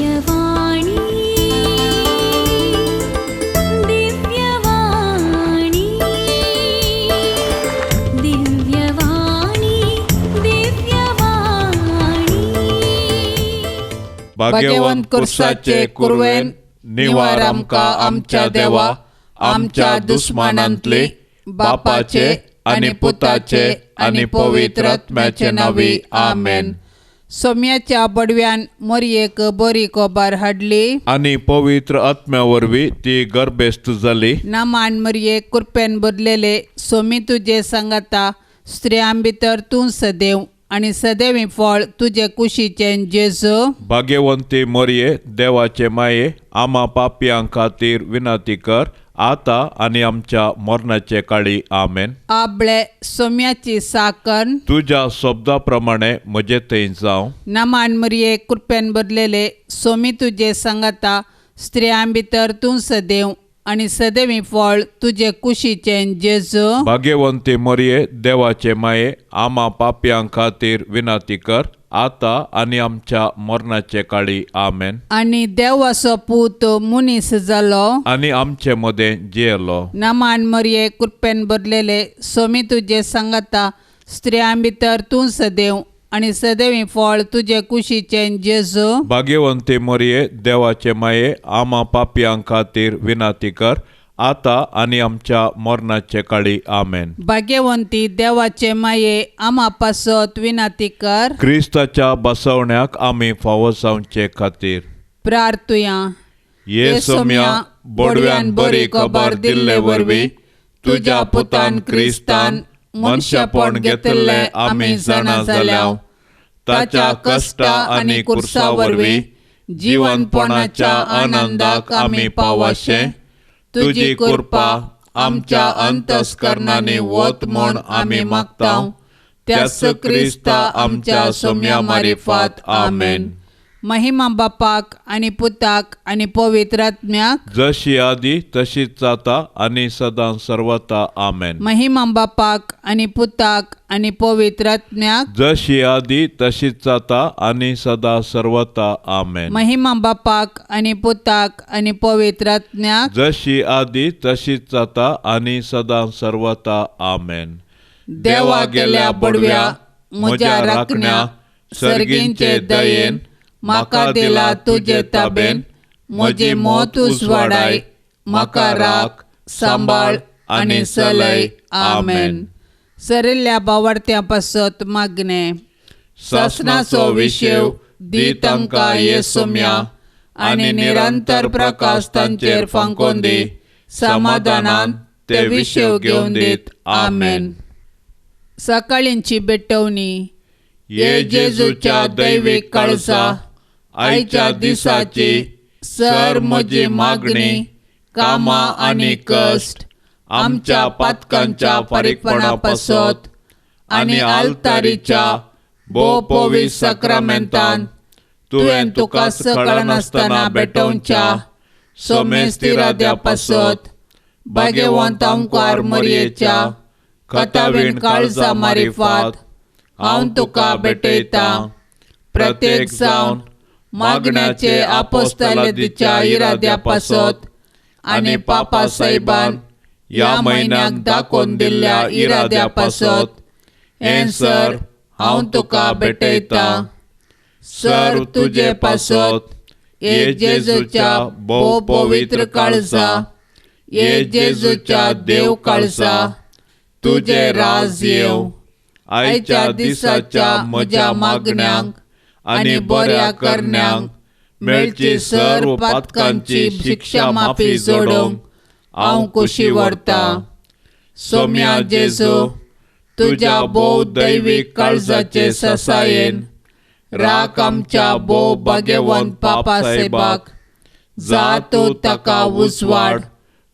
दिव्यवाणी दिव्यवाणी दिव्यवाणी दिव्यवाणी. भाग्यवंत कुर्साचे कुरवेन निवार आमकां आमच्या देवा आमच्या दुस्मानांतले बापाचे आनी पुताचे आनी पवित्र आत्म्याचे नांवी आमेन. सोम्याच्या बडव्यान मोरयेक बरी कोबार हाडली आनी पवित्र आत्म्या वरवीं ती गर्भेस्त जाली. नामान मोरयेक कुरपेन भरलेले सोमी तुजे सांगाता स्त्रियां भितर तूं सदैव आनी सदैवी फळ तुजे कुशीचें जेजू. भाग्यवंती मोरये देवाचे माये आमा पापयां खातीर विनंती कर आता आनी आमच्या मरणाचे काळी आमेन. आबळे सोम्याची साकन तुज्या शब्दा प्रमाणे म्हजे थंय जावं. नामान मोरये कुरपेन भरलेले सोमी तुजे सांगाता स्त्रियां भितर तूं सदैव आनी सदैवी फळ तुजे कुशीचें जेजू. भाग्यवंती मोरये देवाचे माये आमा पापयां खातीर विनंती कर आता आनी आमच्या मरणाचे काळी आमेन. आनी देवाचो पूत मनीस जालो आनी आमचे मदें जियेलो. नामान मोरये कुरपेन भरलेले सोमी तुजे सांगाता स्त्रियां भितर तूं सदैव आनी सदैवी फळ तुजे कुशीचें जेजू. भाग्यवंती मोरये देवाचे माये आमा पापयां खातीर विनंती कर आता आनी आमच्या मरणाचे काळी आमेन. भाग्यवंती देवाचे माये आमा पासत विनंती कर. क्रिस्ताच्या बसवण्याक आमी फावो जावचे खातीर प्रार्थुया. ये सोम्या बोडव्यान बरी खबर दिल्ले वरवीं तुज्या पुतान क्रिस्तान मनशापण घेतिल्लें आमी जाणा जाल्या. ताच्या कश्टा आनी कुर्सा वरवीं जिवनपणाच्या आनंदाक आमी पावाशें तुजी कृपा आमच्या अंतस्करणांनी वत म्हूण आमी मागता. त्याच क्रिस्ता आमच्या सोम्या मारिफात आमेन. महिमा बापाक आनी पुताक आनी पवित्र आत्म्याक, जशी आदी तशीच जाता आनी सदां सर्वता आमेन. महिमा बापाक आनी पुताक आनी पवित्र आत्म्याक, जशी आदी तशीच जाता आनी सदां सर्वता आमेन. महिमा बापाक आनी पुताक आनी पवित्र आत्म्याक, जशी आदी तशीच जाता आनी सदां सर्वता आमेन. देवा गेल्या बडव्या म्हज्या राखण्या सर्गींचे दयेन म्हाका दिला तुजे ताबेन म्हजी मौत उजवाडाय म्हाका राख सांबाळ आनी चलय आमेन. सरिल्ल्या बावडत्यां पासत मागणें. सासणाचो विशेव दी तांकां ये सोम्या आनी निरंतर प्रकाश तांचेर फांकोवन दी. समाधानान ते विशेव घेवन दीत आमेन. सकाळींची भेटवणी. ये जेजूच्या दैवीक काळजा आयच्या दिसाची सर म्हजी मागणी कामां आनी कश्ट आमच्या पातकांच्या फारीकपणा पासत आनी आल्तारीच्या भोव पवित्र साक्रामेंतान तुवें तुका कळनासतना भेटोवच्या सोमेस्तिराद्या पासत भाग्यवंत अंकार मरयेच्या कथावीण काळजा मारिफात हांव तुका भेटयतां. प्रत्येक जावन मागण्याचे आपोस्तालदीच्या इराद्या पासत आनी पापा साहेबान ह्या म्हयन्याक दाखोवन दिल्ल्या इराद्या पासत हें सर हांव तुका भेटयतां. सर तुजे पासत हे जेजूच्या भोव पवित्र काळजा, हे जेजूच्या देव काळजा, तुजें राज येवं. आयच्या दिसाच्या म्हज्या मागण्यांक आनी बऱ्या करण्यांक मेळची सर्व पातकांची शिक्षा माफी जोडूंक हांव खोशी व्हरतां. सोम्या जेजू तुज्या भोव दैवीक काळजाचे ससायेन राख आमच्या भोव भाग्यवंत पापा साहेबाक, जा तूं ताका उजवाड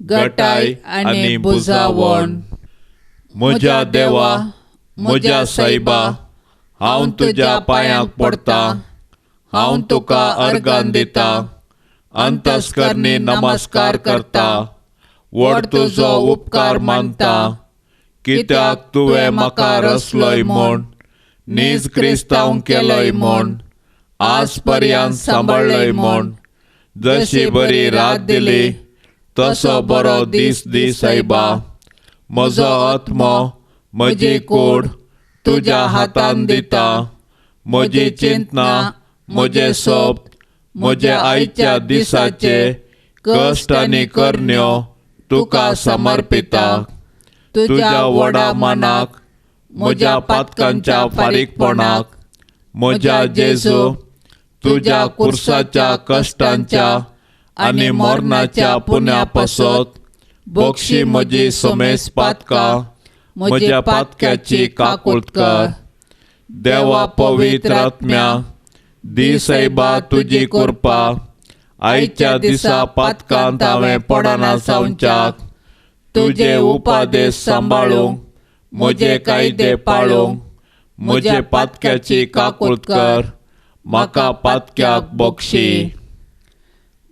गटाय आनी बुजावण. म्हज्या देवा म्हज्या सायबा हांव तुज्या पांयांक पडटा, हांव तुका अर्गान दिता, अंतस्करणी नमस्कार करता, व्हड तुजो उपकार मानता, कित्याक तुवें म्हाका रचलोय म्हूण, नीज क्रिस्तांव केलोय म्हूण आज पर्यंत सांबाळ्ळय म्हूण जशी बरी रात दिली तसो बरो दीस दी सायबा. म्हजो आत्मो म्हजी कूड तुज्या हातान दिता. म्हजी चिंतना म्हजें सोप म्हज्या आयच्या दिसाचे कश्ट आनी करण्यो तुका समर्पिता. तुज्या व्हडा मानाक म्हज्या पातकांच्या फारीकपणाक म्हज्या जेजू तुज्या कुर्साच्या कश्टांच्या आनी मरणाच्या पुण्या पासत बक्षी म्हजी समेस पातकां म्हज्या पातक्याची काकूट कर. देवा पवित्र आत्म्या दी सायबा तुजी कृपा आयच्या दिसा पातकांत हांवें पडना जावच्याक तुजे उपादेश सांबाळूंक म्हजे कायदे पाळूंक म्हजे पातक्याची काकूट कर. म्हाका पातक्याक बक्षी.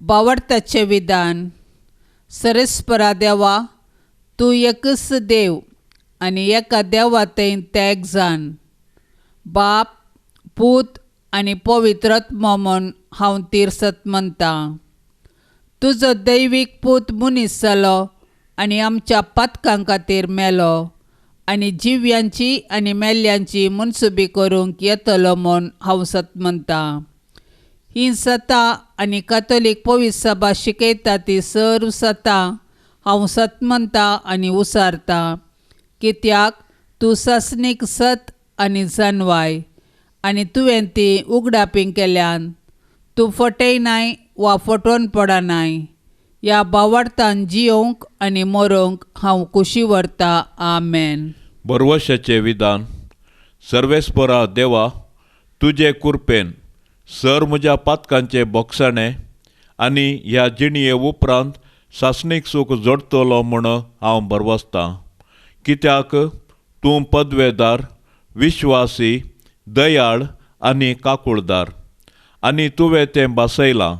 बावडताचें विधान. सरेस्परा देवा, तूं एकच देव आनी एका देवा थंय त्याग जाण बाप पूत आनी पवित्र आत्मो म्हूण हांव तिरसत म्हणटां. तुजो दैवीक पूत मनीस जालो आनी आमच्या पातकां खातीर मेलो आनी जिव्यांची आनी मेल्ल्यांची मनसुबी करूंक येतलो म्हूण हांव सत म्हणटां. ही सतां आनी कातोलीक पवित्र सभा शिकयता ती सर्व सतां हांव सत म्हणटां आनी उसारतां, कित्याक तूं सासणीक सत आनी जानवाय आनी तुवें ती उगडापी केल्यान. तूं फटयनाय वा फटोवन पडनाय. ह्या बावडतान जियोवंक आनी मरोवंक हांव खुशी व्हरतां. आमेन. बरवशाचें विधान. सर्वेस्परा देवा, तुजे कुरपेन सर म्हज्या पातकांचे बोगसाणें आनी ह्या जिणये उपरांत सासणीक सूख जोडटलो म्हूण हांव भरवसतां, कित्याक तूं पदवेदार विश्वासी दयाळ आनी काकुळदार आनी तुवें तें भासयलां.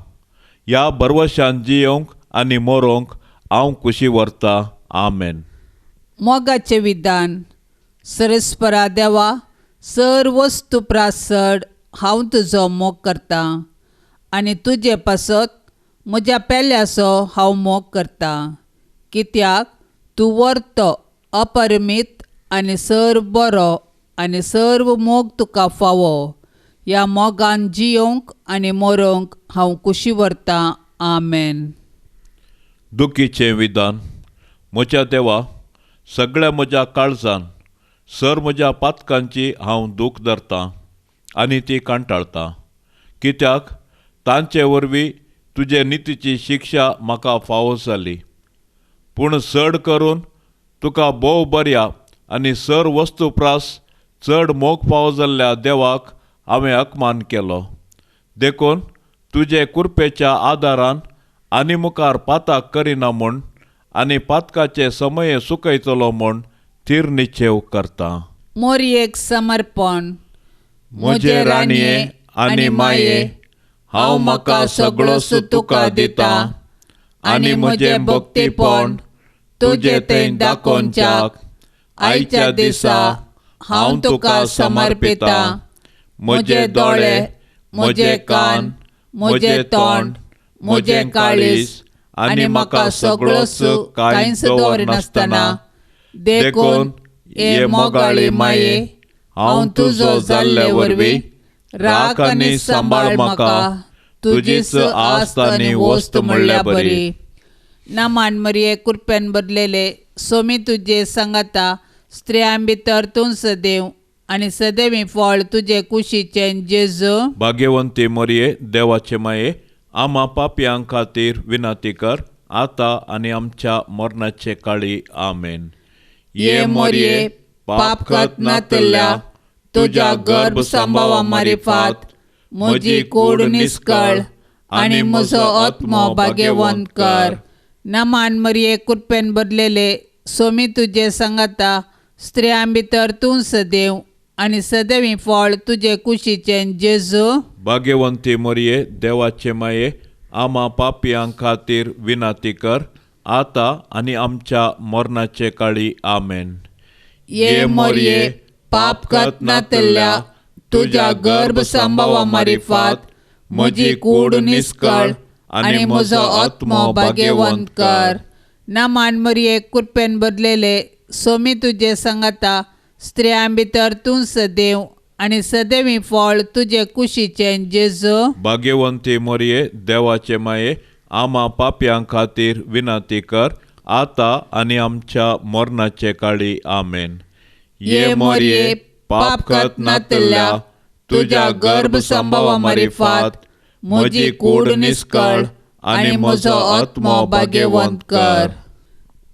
ह्या भरवशान जियोवंक आनी मरोवंक हांव खुशी व्हरतां. आमेन. मोगाचें विधान. सरेस्परा देवा, सर वस्तू प्रासड हांव तुजो मोग करतां आनी तुजे पासत म्हज्या पेल्याचो हांव मोग करतां, कित्याक तूं वर्तो अपरिमीत आनी सर्व बरो आनी सर्व मोग तुका फावो. ह्या मोगान जियोवंक आनी मरोवंक हांव खुशी व्हरतां. आमेन. दुखीचें विधान. म्हज्या देवा, सगळ्या म्हज्या काळजान सर म्हज्या पातकांची हांव दूख धरतां आनी ती कांटाळटा, कित्याक तांचे वरवीं तुजे नितीची शिक्षा म्हाका फावो जाली. पूण चड करून तुका भोव बऱ्या आनी सर वस्तू प्रास चड मोग फावो जाल्ल्या देवाक हांवें अपमान केलो. देखून तुजे कुरपेच्या आदारान आनी मुखार पाताक करिना म्हूण आनी पातकाचे समय सुकयतलो म्हूण थीर निश्चेव करता. मोरयेक समर्पण. म्हजे राणये आनी माये, हांव म्हाका सगळोच तुका दिता आनी म्हजें भक्तीपण तुजें थंय दाखोवच्याक आयच्या दिसा हांव तुका समर्पिता. म्हजे दोळे, म्हजे कान, म्हजें तोंड, म्हजें काळीज आनी म्हाका सगळोच कांयच दवरनासतना, देखून हे मोगाळी माये, हांव तुजो जाल्ले वरवीं राख आनी सांबाळ म्हाका तुजीच आस्त आनी वस्त म्हणल्यार बरी. नामान मरिये, कुरप्यान बदलेले सोमी तुजे सांगाता, स्त्रियां भितर तूं सदैव आनी सदैवी फळ तुजे कुशीचें जेजू. भाग्यवंती मरिये, देवाचे माये, आमा पापयां खातीर विनंती कर आतां आनी आमच्या मरणाचे काळी. आमेन. ये मोरये, पाप करत नातल्या तुज्या गर्भ सांबावा मारिफात म्हजी कूड निस्कळ आनी म्हजो आत्मो भाग्यवंत कर. नामान मरिये, कुरपेन बदलेले सोमी तुजे सांगाता, स्त्रियां भितर तूं सदैव आनी सदैवी फळ तुजे कुशीचें जेजू. भाग्यवंती मरिये, देवाचे माये, आमा पापयां खातीर विनंती कर आतां आनी आमच्या मरणाचे काळी. आमेन. ये मोरये, पाप करत नातल्या तुज्या गर्भ सांबावा मारिफात म्हजी कूड निस्कळ आनी म्हजो आत्मो भाग्यवंत कर. नामान मरये कृपेन बदलेले सोमी तुजे सांगाता, स्त्रियां भितर तूं सदैव आनी सदैवी फळ तुजे कुशीचें जेजू. भाग्यवंती मरये देवाचे माये, आमा पापयां खातीर विनंती कर आतां आनी आमच्या मरणाचे काळी. आमेन. ये मोरये पाप करत नातल्या तुज्या गर्भ सांबावा मारिफात म्हजी कूड निस्कळ आनी म्हजो आत्मो भाग्यवंत कर.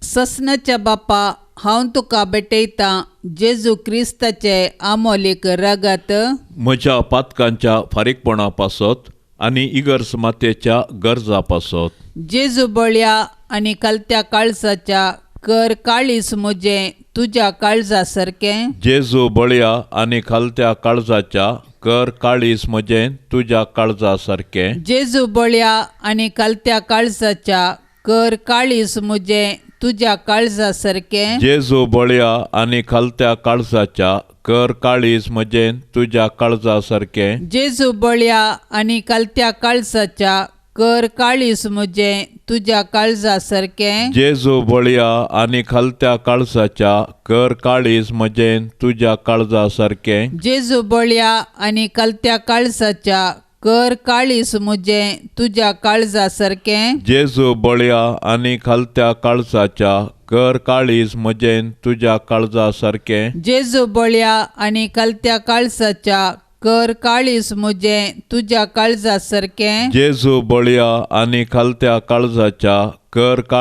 ससनाच्या बापा, हांव तुका भेटयतां जेजू क्रिस्ताचे आमोलीक रगत म्हज्या पातकांच्या फारीकपणा पासत आनी इगर्ज मातेच्या गरजा पासत. जेजू बळया आनी कलत्या काळजाच्या कर काळीज म्हजें तुज्या काळजा सारकें. जेजू बळया आनी खालत्या काळजाच्या कर काळीज म्हजें तुज्या काळजा सारकें. जेजू बळया आनी खालत्या काळजाच्या कर काळीज म्हजें तुज्या काळजा सारकें. जेजू बळया आनी खालत्या काळजाच्या कर काळीज म्हजें तुज्या काळजा सारकें. जेजू बळया आनी खालत्या काळजाच्या कर काळीज म्हजें तुज्या काळजा सारकें. जेजू बळया आनी खालत्या काळजाच्या कर काळीज म्हजें तुज्या काळजा सारकें. जेजू बळया आनी खालत्या काळजाच्या कर काळीज म्हजें तुज्या काळजा सारकें. जेजू बळया आनी खालत्या काळजाच्या कर काळीज म्हजें तुज्या काळजा सारकें. जेजू बळया आनी खालत्या काळजाच्या कर काळीज म्हजें तुज्या काळजा सारकें. जेजू बळया आनी खालत्या काळजाच्या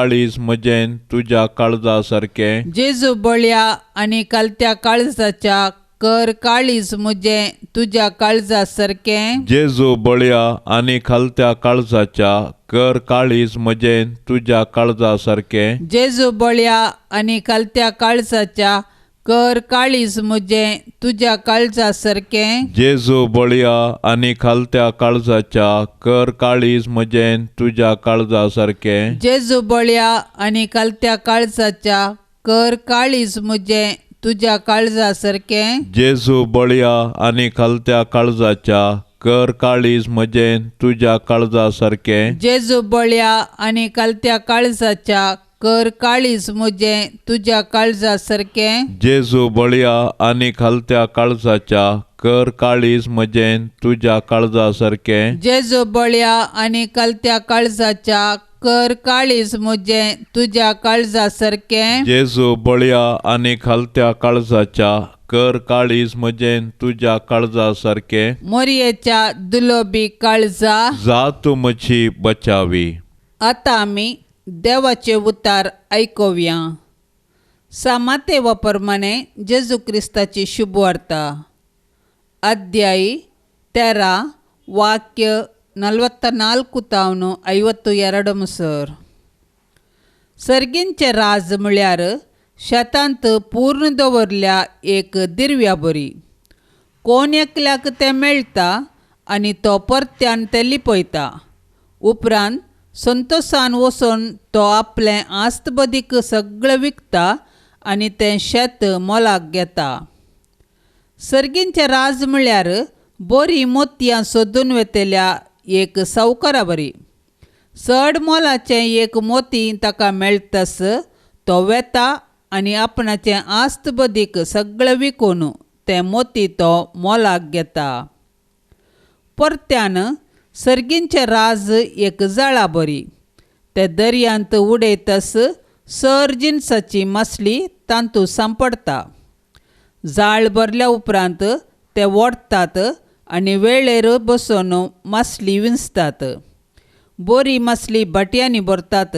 कर काळीज म्हजें तुज्या काळजा सारकें. जेजू बळया आनी खालत्या काळजाच्या कर काळीज म्हजें तुज्या काळजा सारकें. जेजू बळया आनी खालत्या काळजाच्या कर काळीज म्हजें तुज्या काळजा सारकें. जेजू बळया आनी खालत्या काळजाच्या कर काळीज म्हजें तुज्या काळजा सारकें. जेजू बळया आनी खालत्या काळजाच्या कर काळीज म्हजें तुज्या काळजा सारकें. जेजू बळया आनी खालत्या काळजाच्या कर काळीज म्हजें तुज्या काळजा सारकें. जेजू बळया आनी खालत्या काळजाच्या कर काळीज म्हजें तुज्या काळजा सारकें. जेजू बळया आनी खालत्या काळजाच्या कर काळीज म्हजें तुज्या काळजा सारकें. जेजू बळया आनी खालत्या काळजाच्या कर काळीज म्हजें तुज्या काळजा सारकें. जेजू बळया आनी खालत्या काळजाच्या कर काळीज म्हजें तुज्या काळजा सारकें. जेजू बळया आनी खालत्या काळजाच्या कर काळीज म्हजें तुज्या काळजा सारकें. मोरयेच्या दुलोबी काळजा जा तूं म्हजी बचावी. आतां आमी देवाचे उतार आयकुया. सामातेवा प्रमाणे जेजू क्रिस्ताची शुभवार्ता, अध्याय 13 ವಾಕ್ಯ 44 ತಾವನು 52 ಮುಸರ್. सर्गींचे राज म्हळ्यार शेतांत पूर्ण दवरल्या एक दिरव्या बरी. कोण एकल्याक तें मेळटा आनी तो परत्यान तें लिपयता. उपरांत संतोसान वचून तो आपलें आस्तबदीक सगळें विकता आनी तें शेत मोलाक घेता. सर्गींचें राज म्हळ्यार बरीं मोतयां सोदून वेतल्या एक सावकारा बरी. चड मोलाचें एक मोती ताका मेळटास तो वेता आनी आपणाचें आस्तबदीक सगळें विकून तें मोती तो मोलाक घेता. परत्यान सर्गींचें राज एक जाळा बरी. ते दर्यांत उडयतस सर जिनसाची मासली तांतू सांपडटा. जाळ भरल्या उपरांत ते ओडटात आनी वेळेर बसून मासली विंचतात. बरी मासली भाटयांनी भरतात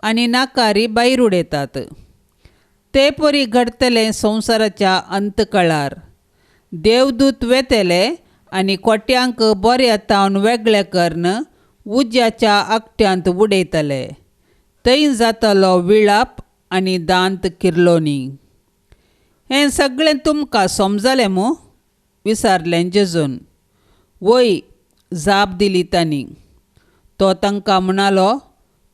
आनी नाकारी भायर उडयतात. ते परी घडटलें संवसाराच्या अंतकळार. देवदूत वेतले आनी कोट्यांक बऱ्या तावन वेगळे करून उज्याच्या आकट्यांत उडयतले. थंय जातलो विळाप आनी दांत किर्लोनी. हें सगळें तुमकां समजलें मू? विचारलें जेजून. वय, जाप दिली तांणी. तो तांकां म्हणालो,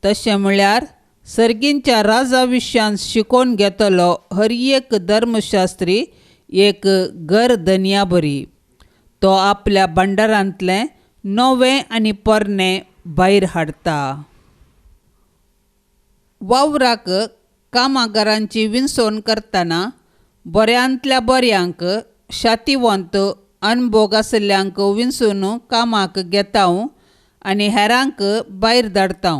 तशें म्हळ्यार सर्गींच्या राजा विशयान शिकोवन घेतलो हर एक धर्मशास्त्री एक घर धनया बरी. तो आपल्या भांडारांतलें नवें आनी पोरणें भायर हाडटा. वावराक कामागारांची विंचवण करतना बऱ्यांतल्या बऱ्यांक शातिवंत अनभोग आशिल्ल्यांक विंचून कामाक घेता आनी हेरांक भायर धाडटा.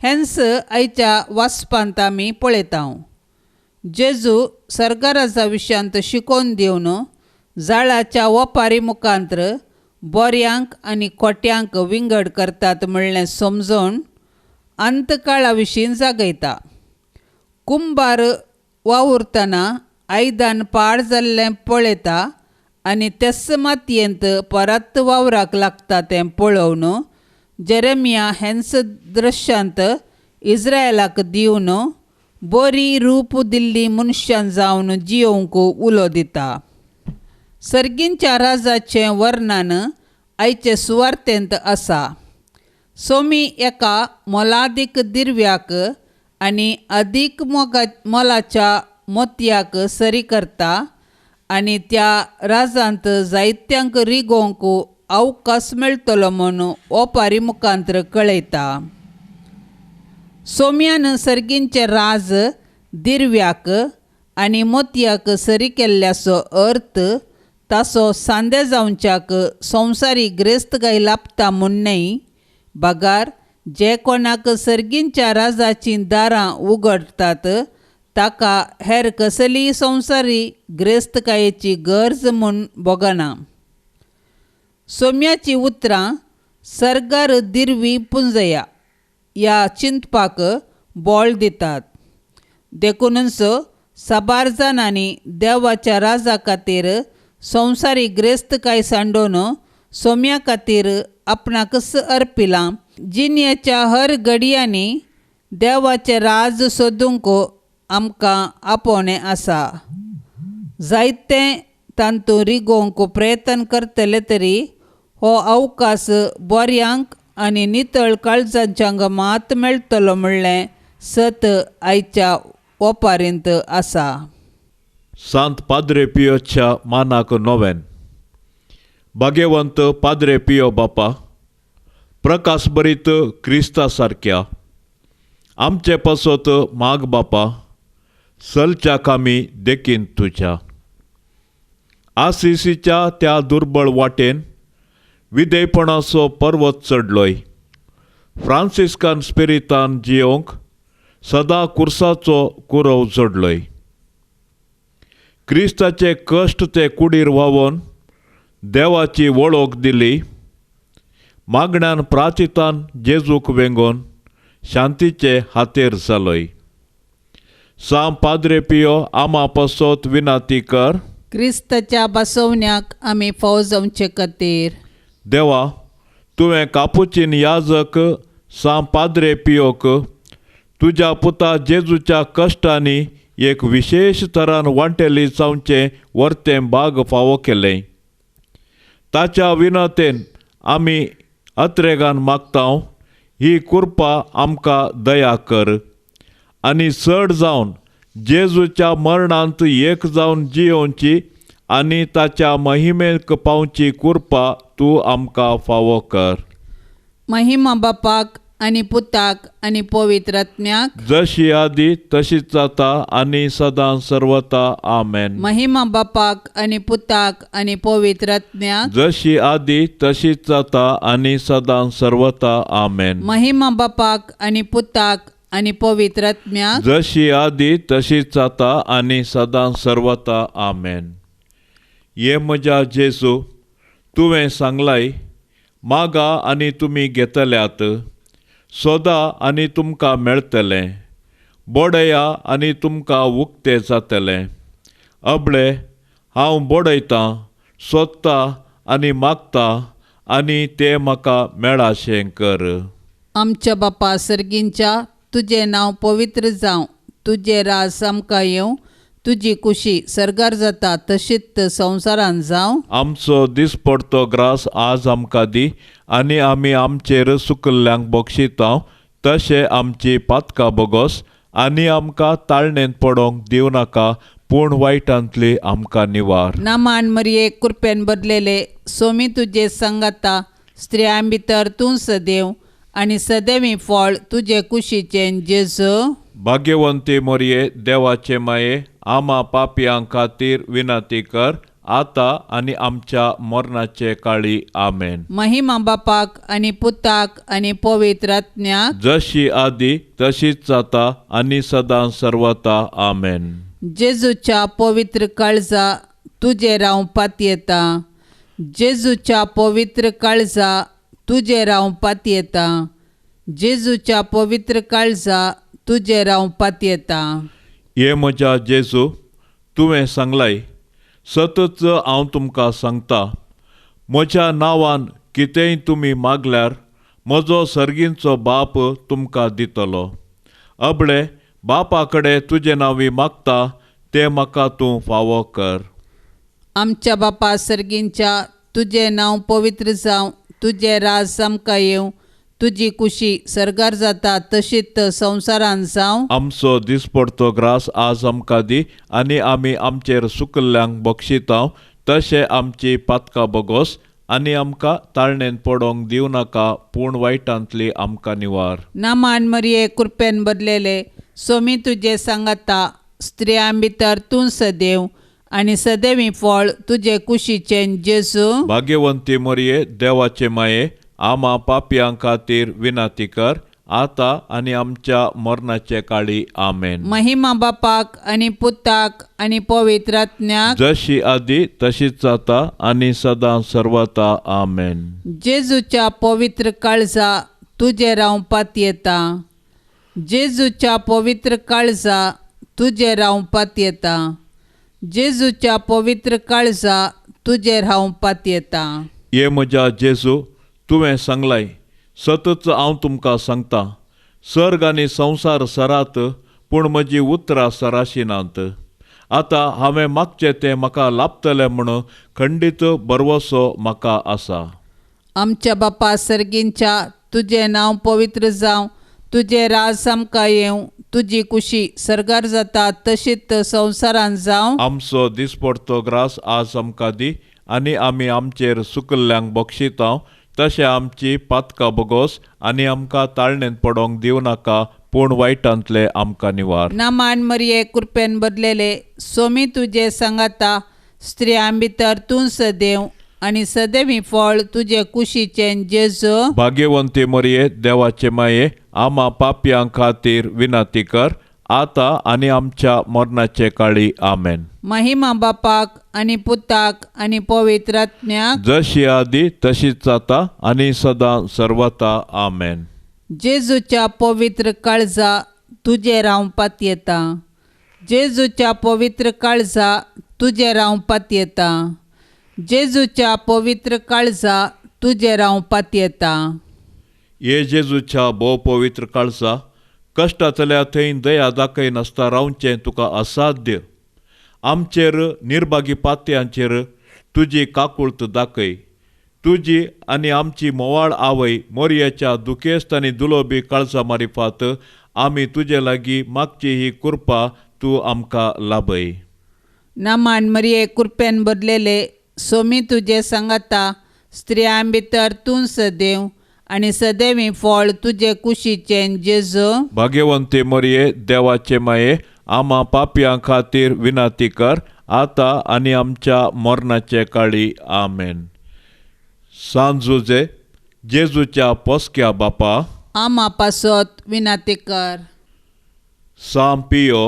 हेंच आयच्या वाचपांत आमी पळयता. जेजू सरकाराच्या विशयांत शिकोवन दिवन जाळाच्या ओपारी मुखांत्र बऱ्यांक आनी खोट्यांक विंगड करतात म्हणलें समजून अंतकाळा विशीं जागयता. कुंभार वावुरतना आयदन पाड जाल्लें पळयता आनी तेच मातयेंत परत वावराक लागता तें पळोवन जेरेमिया हेंच दृश्यांत इस्रायलाक दिवन बरी रूप दिल्ली मनशां जावन जियोवंक उलो दिता. सर्गींच्या राजाचें वर्णन आयचे सुवार्तेंत आसा. सोमी एका मोलादीक दिर्व्याक आनी अदीक मोलाच्या मोतयाक सरी करता आनी त्या राजांत जायत्यांक रिगोवंक अवकाश मेळटलो म्हूण ओपारी मुखांत्र कळयता. सोम्यान सर्गींचे राज दिर्व्याक आनी मोतयाक सरी केल्ल्याचो अर्थ ताचो सांदे जावच्याक संवसारी ग्रेस्तकाय लाभता म्हूण न्हय, बगार जे कोणाक सर्गींच्या राजाचीं दारां उगडटात ताका हेर कसलीय संवसारी ग्रेस्तकायेची गरज म्हूण भोगना. सोम्याचीं उतरां सर्गार दिर्वी पुंजया ह्या चिंतपाक बळ दितात. देखूनच साबार जाणांनी देवाच्या राजा खातीर संवसारी ग्रेस्तकाय सांडोवन सोम्या खातीर आपणाकच अर्पिलां. जिणेच्या हर घडयांनी देवाचें राज सोदूंक आमकां आपोवणें आसा. जायतें तांतूं रिगोवंक प्रयत्न करतले तरी हो अवकाश बऱ्यांक आनी नितळ काळजांच्यांक मात मेळटलो म्हणलें सत आयच्या ओपारींत आसा. सांत पाद्रे पियोच्या मानाक नोवेन. भाग्यवंत पाद्रे पियो बापा, प्रकाश बरीत क्रिस्ता सारक्या आमचे पासत माग बापा, सलच्या कामी देखीन तुज्या. आसिसीच्या त्या दुर्बळ वाटेन विधेयपणाचो पर्वत चडलोय. फ्रांसिस्कान स्पिरितान जियोंक सदां कुर्साचो कुरव जोडलोय. क्रिस्ताचे कश्ट ते कुडीर व्हांवोवन देवाची वळख दिली. मागण्यान प्राचितान जेजूक वेंगोवन शांतीचे हातेर जालोय. सां पाद्रे पियो आमा पासत विनाती कर, क्रिस्ताच्या बसवण्याक आमी फाव जावचे खातीर. देवा, तुवें कापुचीन याजक सां पाद्रे पियोक तुज्या पुता जेजूच्या कश्टांनी एक विशेश तरान वांटेली जावचें वर्तें बाग फावो केलें. ताच्या विनतेन आमी अत्रेगान मागता, ही कृपा आमकां दया कर आनी चड जावन जेजूच्या मरणांत एक जावन जियोवची आनी ताच्या महिमेक पावची कृपा तूं आमकां फावो कर. महिमा बापाक आनी पुताक आनी पवित्र आत्म्याक, जशी आदी तशीच जाता आनी सदां सर्वता. आमेन. महिमा बापाक आनी पुताक आनी पवित्र आत्म्याक, जशी आदी तशीच जाता आनी सदां सर्वता. आमेन. महिमा बापाक आनी पुताक आनी पवित्र आत्म्याक, जशी आदी तशीच जाता आनी सदां सर्वता. आमेन. ये म्हज्या जेजू, तुवें सांगलाय, मागा आनी तुमी घेतल्यात, सोदा आनी तुमकां मेळटलें, बडया आनी तुमकां उक्तें जातलें. अबळे हांव बडयतां, सोदतां आनी मागतां आनी तें म्हाका मेळाशें कर. आमच्या बापा सर्गींच्या, तुजें नांव पवित्र जावं, तुजें राज आमकां येवं, तुजी कुशी सर्गार जाता तशीच संवसारान जावं. आमचो दिसपडतो ग्रास आज आमकां दी आनी आमी आमचेर सुकल्ल्यांक बक्षिता तशें आमची पातकां बोगोस आनी आमकां ताळणेंत पडोंक दिवं नाका, पूण वायटांतली आमकां निवार. नामान मरिये कृपेन भरलेले सोमी तुजे संगाता, स्त्रियां भितर तूं सदैव आनी सदैवी फळ तुजे कुशीचें जेजू. भाग्यवंती मरिये देवाचे माये, आमा पापयां खातीर विनंती कर आतां आनी आमच्या मरणाचे काळी. आमेन. महिमा बापाक आनी पुताक आनी पवित्र आत्म्याक, जशी आदी तशीच जाता आनी सदां सर्वता. आमेन. जेजूच्या पवित्र काळजा तुजेर हांव पातयेतां, जेजूच्या पवित्र काळजा तुजेर हांव पातयेतां, जेजूच्या पवित्र काळजा तुजेर हांव पातयेतां. हे म्हज्या जेजू, तुवें सांगलाय, सतच हांव तुमकां सांगता, म्हज्या नांवान कितेंय तुमी मागल्यार म्हजो सर्गींचो बाप तुमकां दितलो. अबळे बापा कडेन तुजें नांवी मागता तें म्हाका तूं फावो कर. आमच्या बापा सर्गींच्या, तुजें नांव पवित्र जावं, तुजें राज आमकां येवं, तुजी कुशी सर्गार जाता तशीच संवसारान जावं. आमचो दिसपडतो ग्रास आज आमकां दी आनी आमी आमचेर सुकल्ल्यांक बक्षितांव तशें आमची पातकां बोगोस आनी आमकां ताळणेन पडोंक दिवं नाका, पूण वायटांतली आमकां निवार. नामान मरिये कृपेन भरलेले सोमी तुजे सांगाता, स्त्रियां भितर तूं सदैव आनी सदैवी फळ तुजे कुशीचें जेजू. भाग्यवंती मरिये देवाचे माये, आमा पापयां खातीर विनंती कर आतां आनी आमच्या मरणाचे काळी. आमेन. महिमा बापाक आनी पुताक आनी पवित्र आत्म्याक, जशी आदी तशीच जाता आनी सदां सर्वता. आमेन. जेजूच्या पवित्र काळजा तुजेर हांव पातयेतां, जेजूच्या पवित्र काळजा तुजेर हांव पातयेतां, जेजूच्या पवित्र काळजा तुजेर हांव पातयेतां. हे म्हज्या जेजू, तुवें सांगलाय, सतच हांव तुमकां सांगता, सर्ग आनी संवसार सरात पूण म्हजी उतरां सराशिनात. आतां हांवें मागचें तें म्हाका लाभतलें म्हूण खंडीत भरवसो म्हाका आसा. आमच्या बापा सर्गींच्या, तुजें नांव पवित्र जावं, तुजें राज आमकां येवं, तुजी कुशी सर्गार जाता तशीच संवसारान जावं. आमचो दिसपडतो ग्रास आज आमकां दी आनी आमी आमचेर सुकल्ल्यांक बक्षितांव तशें आमची पातकां बोगोस आनी आमकां ताळणेंत पडोंक दिवं नाका, पूण वायटांतले आमकां निवार. नामान मरिये कृपेन भरलेले सोमी तुजे सांगाता, स्त्रियां भितर तूं सदैव आनी सदैवी फळ तुजे कुशीचें जेजू. भाग्यवंती मरिये देवाचे माये, आमा पापयां खातीर विनंती कर आतां आनी आमच्या मरणाचे काळी. आमेन. महिमा बापाक आनी पुताक आनी पवित्र आत्म्याक, जशी आदी तशीच जाता आनी सदां सर्वता. आमेन. जेजूच्या पवित्र काळजा तुजेर हांव पातयेतां, जेजूच्या पवित्र काळजा तुजेर हांव पातयेतां, जेजूच्या पवित्र काळजा तुजेर हांव पातयेतां. हे जेजूच्या भोव पवित्र काळजा, कश्टांतल्या थंय दया दाखयनासतना रावचें तुका असाध्य. आमचेर निर्भागी पातयांचेर तुजी काकुळत दाखय. तुजी आनी आमची मोवाळ आवय मोरयेच्या दुखेस्त आनी दुलोबी काळजा मारिफात आमी तुजे लागीं मागची ही कृपा तूं आमकां लाभय. नामान मरिये कृपेन भरलेले सोमी तुजे सांगाता, स्त्रियां भितर तूं सदैव आनी सदैवी फळ तुजे कुशीचें जेजू. भाग्यवंती मरिये देवाचे माये, आमा पापयां खातीर विनंती कर आतां आनी आमच्या मरणाचे काळी. आमेन. सांत जुजे जेजूच्या पोसक्या बापा, आमा पासत विनंती कर. सांत पियो,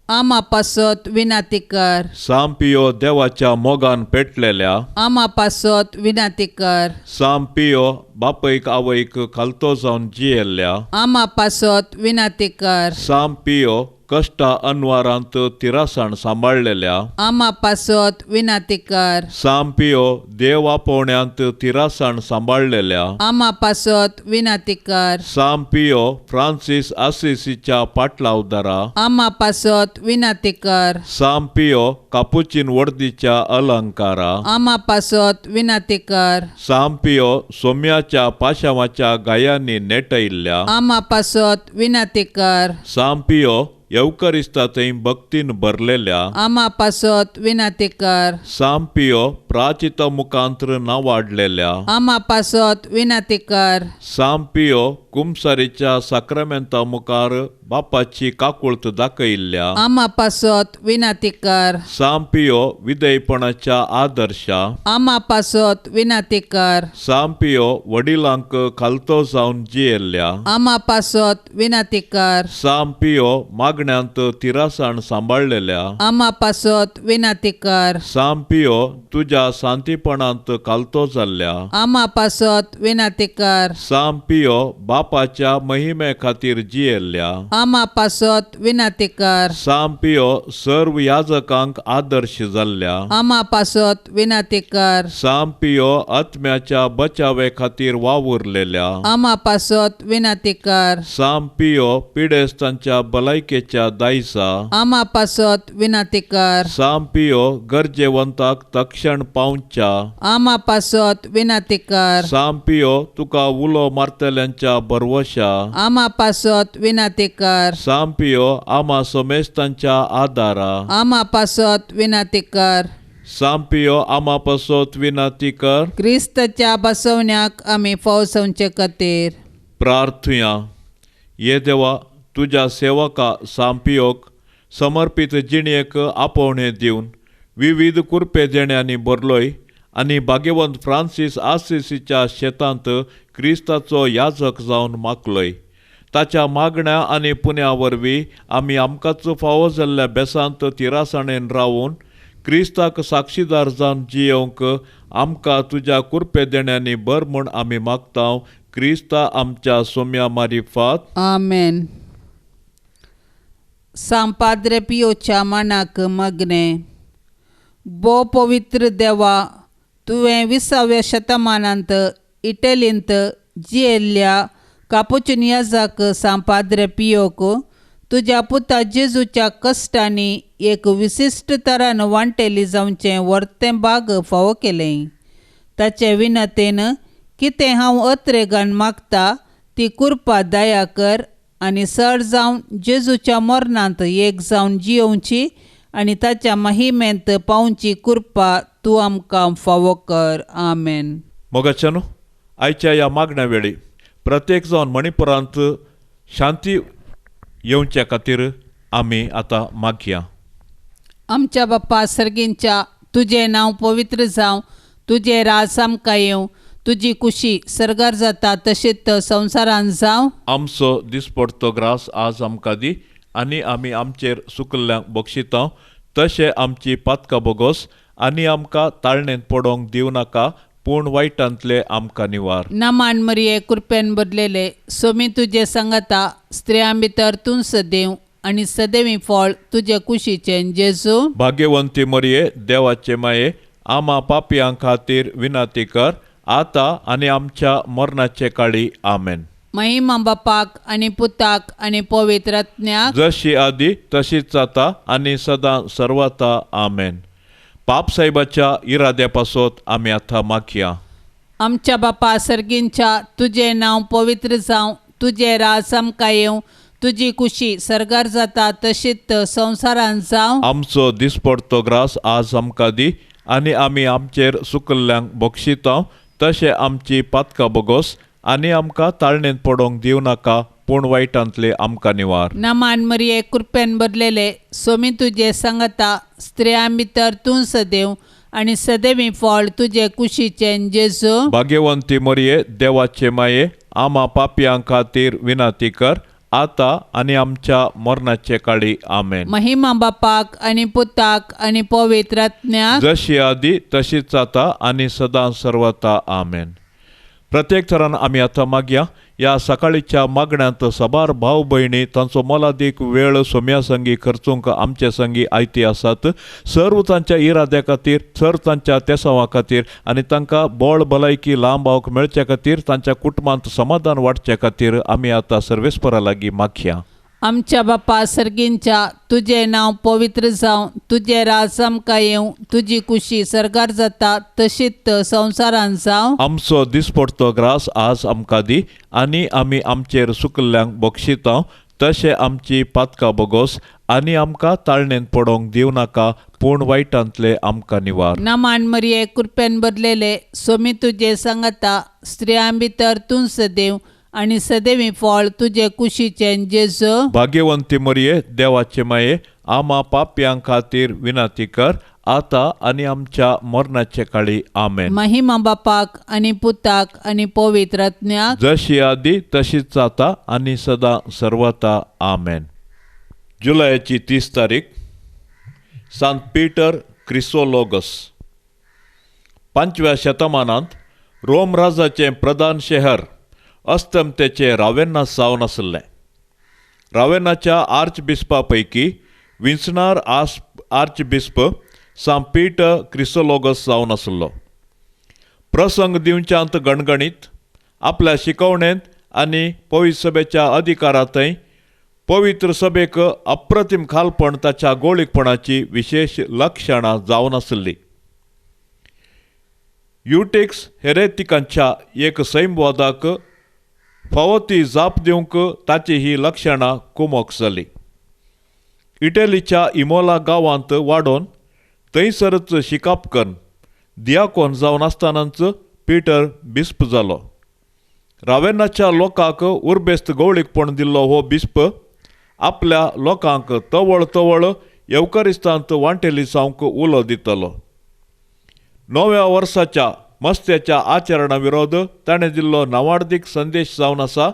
आमा पासत विनंती कर. सांत पियो देवाच्या मोगान पेटलेल्या, आमा पासत विनंती कर. सांत पियो बापयक आवयक खालतो जावन जियेल्ल्या, आमा पासत विनंती कर. सांत पियो कश्टा अनवारांत तिरासाण सांबाळलेल्या, आमा पासत विनंती कर. सांत पियो देव आपोवण्यांत तिरासाण सांबाळलेल्या, आमा पासत विनंती कर. सांत पियो फ्रांसीस आसिसीच्या पाटलावदारा, आमा पासत विनंती कर. सांत पियो कापुचीन वर्दीच्या अलंकारा, आमा पासत विनंती कर. सांत पियो सोम्याच्या पाशांवाच्या गायांनी नेटयल्ल्या, आमा पासत विनंती कर. सांत पियो येवकरिस्ता थंय भक्तीन भरलेल्या, आमा पासत विनंती कर। सांपियो प्राचिता मुखांत्र नावाडलेल्या, आमा पासत विनंती कर। सांपियो कुमसारीच्या साक्रामेंता मुखार बापाची काकुळत दाखयल्ल्या, आमा पासत विनंती कर। सांपियो विधेयपणाच्या आदर्शा, आमा पासत विनंती कर। सांपियो वडिलांक खालतो जावन जियेल्ल्या, आमा पासत विनंती कर। सांपियो मागण्यांत तिरासाण सांबाळलेल्या, आमा पासत विनंती कर। सांपियो तुज्या शांतीपणांत खालतो जाल्ल्या, आमा पासत विनंती कर। सांपियो बापाच्या महिमे खातीर जियेल्ल्या, आमा पासत विनंती कर। सांपियो सर्व याजकांक आदर्श जाल्ल्या, आमा पासत विनंती कर। सांपियो आत्म्याच्या बचावे खातीर वावुरलेल्या, आमा पासत विनंती कर। सांपियो पिडेस्तांच्या भलायकेच्या दायसा, आमा पासत विनंती कर। सांपियो गरजेवंताक तक्षण पावच्या, आमा पासत विनंती कर। सांपियो तुका उलो मारतल्यांच्या भरवशा, आमा पासत विनंती कर। सांपियो आमा समेस्तांच्या आदारा, आमा पासत विनंती कर। सांपियो आमा पासत विनंती कर। क्रिस्ताच्या बसवण्याक आमी फावसवचे खातीर प्रार्थुया। ये देवा, तुज्या सेवका सांपियोक समर्पीत जिणेक आपोवणें दिवन विविध कुरपे देण्यांनी भरलोय आनी भाग्यवंत फ्रांसीस आसिसीच्या शेतांत क्रिस्ताचो याजक जावन मागलोय। ताच्या मागण्या आनी पुण्या वरवीं आमी आमकांच फावो जाल्ल्या बेसांत तिरासाणेन रावून क्रिस्ताक साक्षीदार जावन जियेवंक आमकां तुज्या कुरपे देण्यांनी भर म्हूण आमी मागता। क्रिस्ता आमच्या सोम्या मारिफात, आमेन। सांग पाद्रे पियोच्या मनाक मग्ने भोव पवित्र देवा, तुवें 20व्या शतमानांत इटलींत जियेल्ल्या कापुचीन याजक सांग पाद्रे पियोक तुज्या पुता जेजूच्या कश्टांनी एक विशिश्ट तरान वांटेली जावचें वर्तें बाग फावो केलें। ताचे विनंतेन कितें हांव अत्रेगान मागता ती कृपा दया कर आनी सर जावन जेजूच्या मरणांत एक जावन जियोवची आनी ताच्या महिमेंत पावची कृपा तूं आमकां फावो कर। आमेन। मोगाच्यानो, आयच्या ह्या मागण्या वेळी प्रत्येक जावन मणिपुरांत शांती येवच्या खातीर आमी आतां मागया। आमच्या बाप्पा सर्गींच्या, तुजें नांव पवित्र जावं, तुजें राज आमकां येवं, तुजी कुशी सर्गार जाता तशीच संवसारान जावं। आमचो दिसपडतो ग्रास आज आमकां दी आनी आमी आमचेर सुकल्ल्यांक बक्षिता तशें आमची पातकां बोगोस आनी आमकां ताळणेंत पडोवंक दिवं नाका, पूण वायटांतले आमकां निवार। नमान मरिये, कृपेन भरलेले, सोमी तुजे सांगाता, स्त्रियां भितर तूं सदैव आनी सदैवी फळ तुजे कुशीचें जेजू। भाग्यवंती मरिये, देवाचे माये, आमा पापयां खातीर विनंती कर आतां आनी आमच्या मरणाचे काळी। आमेन। महिमा बापाक आनी पुताक आनी पवित्र आत्म्याक, जशी आदी तशीच जाता आनी सदां सर्वता। आमेन। पाप साहेबाच्या इराद्या पासत आमी आतां मागया। आमच्या बापा सर्गींच्या, तुजें नांव पवित्र जावं, तुजें राज आमकां येवं, तुजी कुशी सर्गार जाता तशीच संवसारान जावं। आमचो दिसपडतो ग्रास आज आमकां दी आनी आमी आमचेर सुकल्ल्यांक बक्षिता तशें आमची पातकां बोगोस आनी आमकां ताळणेंत पडोवंक दिवं नाका, पूण वायटांतले आमकां निवार। नमान मरिये, कृपेन भरलेले, सोमी तुजे सांगाता, स्त्रियां भितर तूं सदैव आनी सदैवी फळ तुजे कुशीचें जेजू। भाग्यवंती मरिये, देवाचे माये, आमा पापयां खातीर विनंती कर आतां आनी आमच्या मरणाचे काळी। आमेन। महिमा बापाक आनी पुताक आनी पवित्र आत्म्याक, जशी आदी तशीच जाता आनी सदां सर्वता। आमेन। प्रत्येक थरान आमी आतां मागया। ह्या सकाळीच्या मागण्यांत साबार भाव भयणी तांचो मोलादीक वेळ सोम्या संगी खर्चूंक आमचे संगी आयती आसात। सर्व तांच्या इराद्या खातीर, सर्व तांच्या तेसांवा खातीर आनी तांकां बळ भलायकी लांब आवक मेळचे खातीर, तांच्या कुटुंबांत समाधान वाडचे खातीर आमी आतां सर्वेस्परा लागीं मागया। आमच्या बापा सर्गींच्या, तुजें नांव पवित्र जावं, तुजें राज आमकां येवं, तुजी कुशी सर्गार जाता तशीच संवसारान जावं। आमचो दिसपडतो ग्रास आज आमकां दी आनी आमी आमचेर सुकल्ल्यांक बक्षिता तशें आमची पातकां बोगोस आनी आमकां ताळणेंत पडोवंक दिवं नाका, पूण वायटांतले आमकां निवार. नमान मरिये, कृपेन भरलेले, सोमी तुजे सांगाता, स्त्रियां भितर तूं सदैव आनी सदैवी फळ तुजे कुशीचें जेजू. भाग्यवंती मरिये, देवाचे माये, आमा पापयां खातीर विनंती कर, आतां आनी आमच्या मरणाचे काळी. आमेन. महिमा बापाक आनी पुताक आनी पवित्र आत्म्याक, जशी आदी तशीच आतां आनी सदां सर्वता. आमेन. जुलयाची 30 तारीख, सांत पीटर क्रिसोलोगस. 5व्या शतमानांत रोम राजाचें प्रधान शहर अस्तमतेचें रावेन्ना सावन आशिल्लें. रावेन्नाच्या आर्च बिस्पा पैकी विंचणार आर्च बिस्प सांत पीटर क्रिसोलोगस जावन आशिल्लो. प्रसंग दिवच्यांत गणगणीत आपल्या शिकवणेंत आनी पवित्र सभेच्या अधिकारांतय पवित्र सभेक अप्रतिम खालपण ताच्या गोळीकपणाची विशेष लक्षणां जावन आशिल्ली. युटेक्स हेरेतिकांच्या एक सैमवादाक फावो ती जाप दिवंक ताची ही लक्षणां कुमोक जाली. इटलीच्या इमोला गांवांत वाडोवन थंयसरच शिकाप करून दियाकोन जावन आसतनाच पीटर बिस्प जालो. रावेन्नाच्या लोकांक उर्बेस्त गवळीकपण दिल्लो हो बिस्प आपल्या लोकांक तवळ तवळ येवकरिस्तांत वांटेली जावंक उलो दितलो. नव्या वर्साच्या मस्त्याच्या आचरणा विरोध ताणें दिल्लो नावाडदीक संदेश जावन आसा,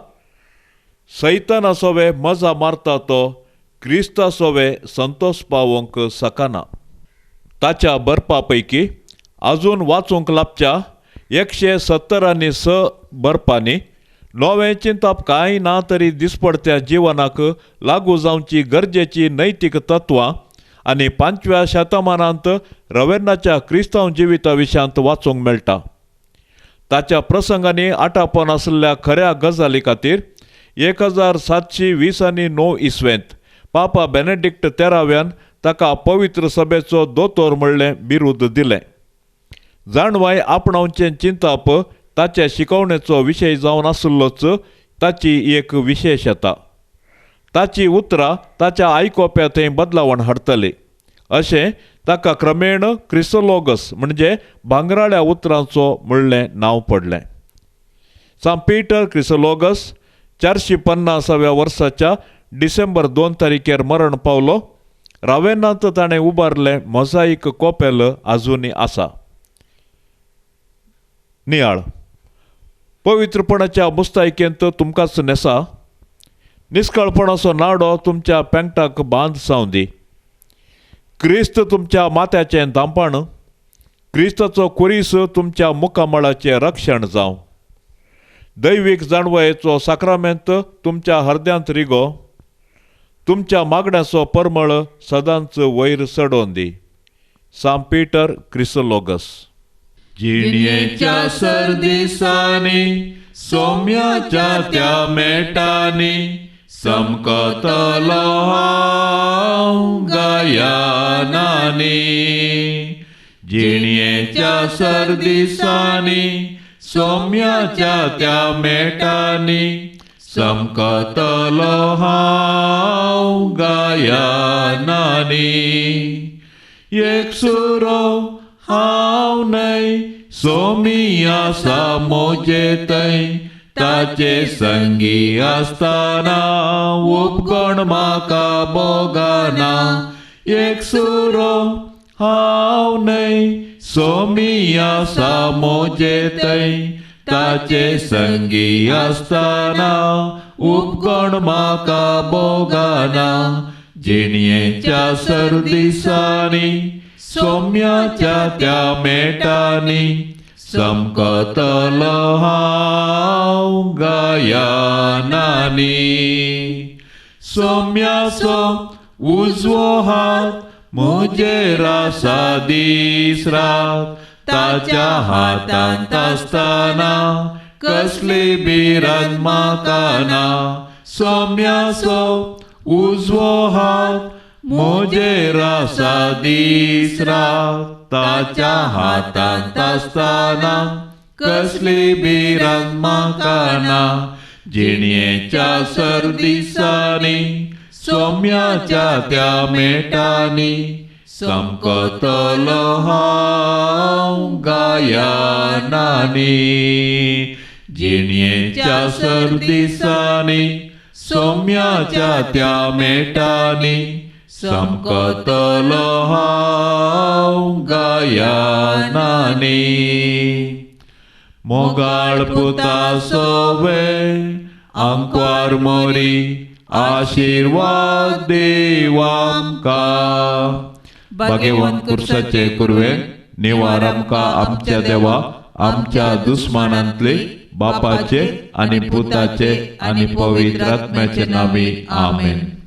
सैताना सोवे मजा मारता तो क्रिस्ता सोवे संतोष पावोवंक शकना. ताच्या बरपा पैकी आजून वाचूंक लाबच्या 170 बरपांनी नवें चिंतप कांय ना तरी दिसपडत्या जिवनाक लागू जावची गरजेची नैतीक तत्वां आनी 5व्या शतमानांत रवेन्नाच्या क्रिस्तांव जिविता विशयांत वाचूंक मेळटा. ताच्या प्रसंगांनी आटापून आशिल्ल्या खऱ्या गजाली खातीर 1729 इस्वेंत पापा बेनेडिक्ट 13व्यान ताका पवित्र सभेचो दोतोर म्हणलें बिरूद दिलें. जाणवाय आपणावचें चिंतप ताच्या शिकवणेचो विशय जावन आशिल्लोच ताची एक विशेशता. ताची उतरां ताच्या आयकोप्या थंय बदलावण हाडटली अशें ताका क्रमेण क्रिसोलोगस म्हणजे भांगराळ्या उतरांचो म्हणलें नांव पडलें. सांत पीटर क्रिसोलोगस 450व्या वर्साच्या डिसेंबर 2 तारखेर मरण पावलो. रावेन्नांत ताणें उबारलें मोजाईक कोपेल आजुनूय आसा. नियाळ पवित्रपणाच्या मुस्तायकेंत तुमकांच न्हेसा, निस्कळपणाचो नाडो तुमच्या पेंगटाक बांद जावं दी. क्रिस्त तुमच्या माथ्याचें धांपण, क्रिस्ताचो कुरीस तुमच्या मुखामळाचें रक्षण जावं. दैवीक जाणवयेचो साक्रामेंत तुमच्या हरद्यांत रिगो, तुमच्या मागण्याचो परमळ सदांच वयर चडोवन दी. सांत पीटर क्रिसोलोगस. जिणेच्या सरदिसांनी सोम्याच्या त्या मेटांनी समकतलो हांव गायनांनी. जिणेच्या सरदिसांनी सोम्याच्या त्या मेटांनी समकतलो हांव गायनांनी. एक सुरो हांव न्हय सोमी आसा म्हजे थंय, ताचे संगी आसतना उपगण म्हाका भोगना. एक सुरो हांव न्हय सोमी आसा म्हजे थंय, ताचे संगी आसतना उपगण म्हाका भोगना. जिणेच्या सरदिसांनी सोम्याच्या त्या मेटांनी समकतलो हांव गायनांनी. सोम्याचो उजवो हात म्हजेर आसा दीस रात, ताच्या हातांत आसतना कसली भिरांत म्हाका ना. सोम्याचो उजवो हात म्हजेर आसा दीस रात, ताच्या हातांत आसतना कसली भिरांत म्हाका ना. जिणयेच्या सरदिसांनी सोम्याच्या त्या मेटांनी समकतलो हांव गायनांनी. जिणयेच्या सरदिसांनी सोम्याच्या त्या मेटांनी समकतलो हांव गायनांनी. मोगाळ पुता सोवे आंकवार मोरी आशिर्वाद देव आमकां. भाग्यवंत कुर्साचे कुरवे निवार आमकां आमच्या देवा आमच्या दुस्मानांतले बापाचे आनी पुताचे आनी पवित्र आत्म्याचे नामी आमेन.